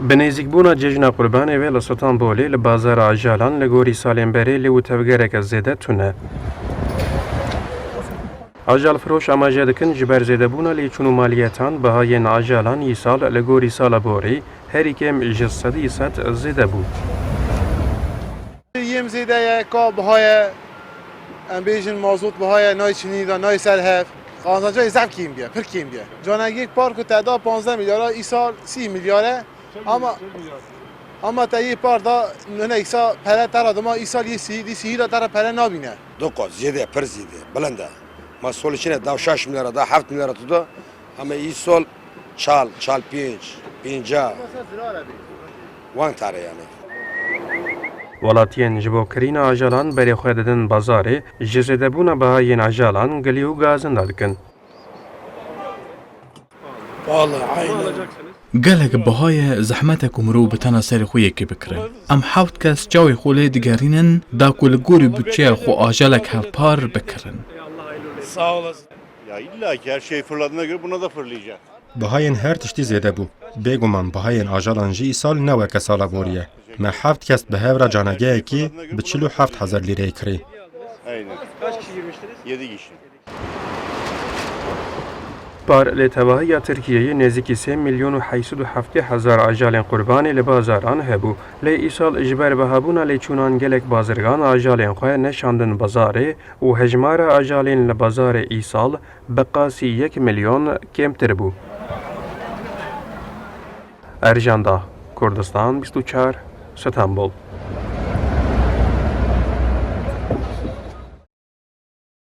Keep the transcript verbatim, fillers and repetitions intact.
Bi nêzîkbûna cejna Qurbanê ve li Stenbolê li bazara ajalan li gorî salên berê lê û tevgereke zêde tune. Ajalfiroş amaje dikin, ji ber zêdebûna lêçûn û maliyetan bihayên ajalan îsal li gorî sala borî herî kêm ji sedî sed zêde bû. Yêm zêde ye, ka bihaye, em bêjin mazot bihaye, nayê çinî de, nayê ser hev. Qazanca zef kêm bûye, pir kêm bûye. Canegêk par ku te da panzdeh milyara, îsal sî milyar e. Ama, ama te yê par da, hinek sa pere te ra dima, îsal yê sî, dî sî da te ra pere nabîne. Doka zêde, pir zêde, bilind e. Ma solî çine da şeş milyara, da heft milyara tu da. Ama îsal çal, çal pênc, pênca. Wan tare yani. Welatiyên ji bo kirîna ajalan berê xwe didin bazarê, ji zêdebûna bihayên ajalan gilî û gazinda dikin. Gelek biha ye, zehmet e ku mirov bi tena serê xwe yekê bikirin. Em heft kes çavê xwe lê digerînin, da ku li gorî budçeya xwe ajalek hevpar bikirin. Sağ olasın. Ya illa ki her şey fırladığına göre buna da fırlayacak. Bihayên her tiştî zêde bû. Bêguman bihayên ajalan jî îsal ne weke sala borî ye. Me heft kes bi hev re canegehekî bi çil û heft hezar lîreyê kirî. Aynen. Yedi kişi. Par li tevahiya Tirkiyeyê nêzîkî sê milyon û heyt sed û heftê hezar ajalên Qurbanê li bazaran hebû. Lê îsal ji ber bihabûna lêçûnan gelek bazirgan ajalên xwe neşandin bazarê û hejmara ajalên li bazarê îsal bi qasî yek milyon kêmtir bû. Ercan Dağ, Kurdistan bîst û çar, Stenbol.